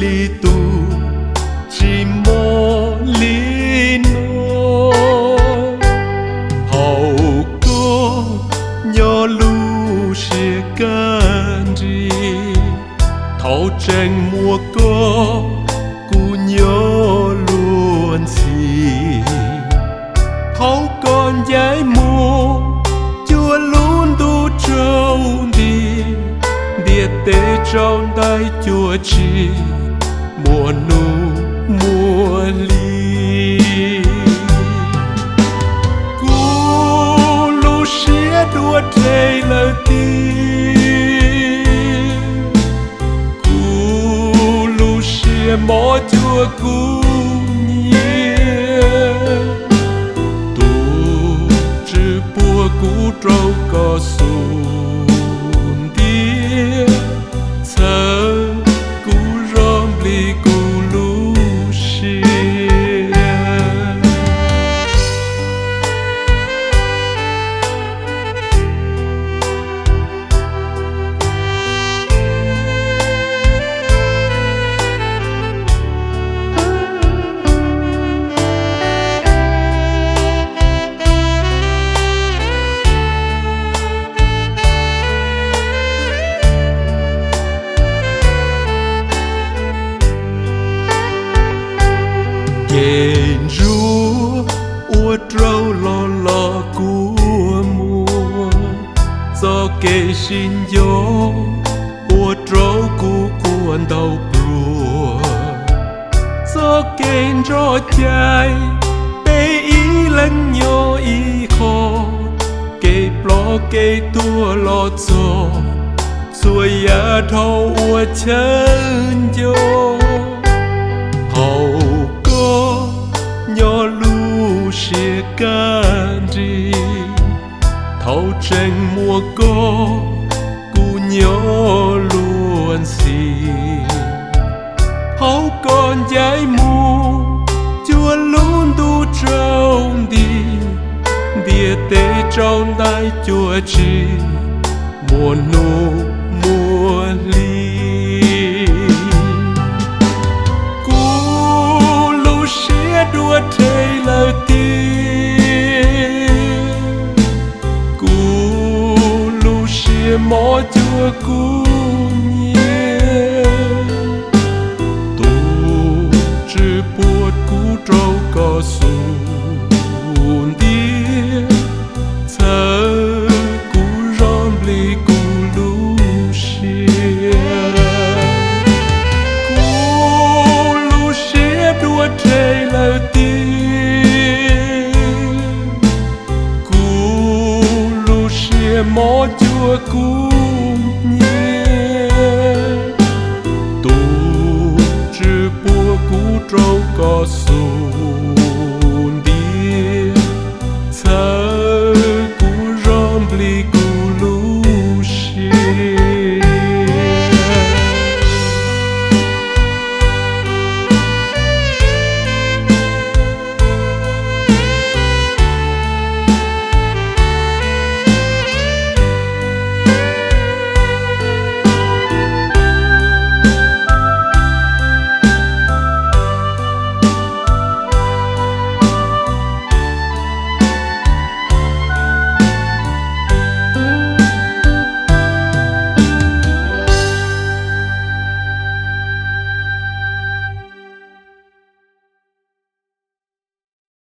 li tus tsis mob li no. Thaum koj nyob lub siab kaj nrig, thaum tseem muaj koj kuv nyob luag ntxhi. Thaum koj ncaim mus cuag lub ntuj tsaus nti, ntiaj teb tsaus ntais cuag tsis muaj hnub muaj hli. Kuv lub siab dua rhe lawm tiag, kuv lub siab mob cuag kuv nyiam. Tus Tswv puag kuv rau koj xub ntiag, txhawb kuv zog nplig kuv lub siab. Kev ntsuab ua rau los los kua muag, txoj kev sib nco ua rau kuv quaj ntau pluag. Txoj kev nrog cai peb ib leeg nyob ib qho, kev ploj kev tuag los txog, txhua yam dhau ua chaw nco. Thaum koj nyob lub siab kaj nrig, thaum tseem muaj koj kuv nyob luag ntxhi. Thaum koj ncaim mus cuag lub ntuj tsaus nti, ntiaj teb tsaus ntais cuag tsis muaj hnub muaj hli. Kuv lub siab dua rhe lawm tiag, kuv lub siab mob cuag kuv nyiam. Tus Tswv puag kuv rau koj xub ntiag, txhawb kuv zog nplig kuv lub siab. Kuv lub siab dua rhe lawm tiag, kuv lub siab mob cuag kuv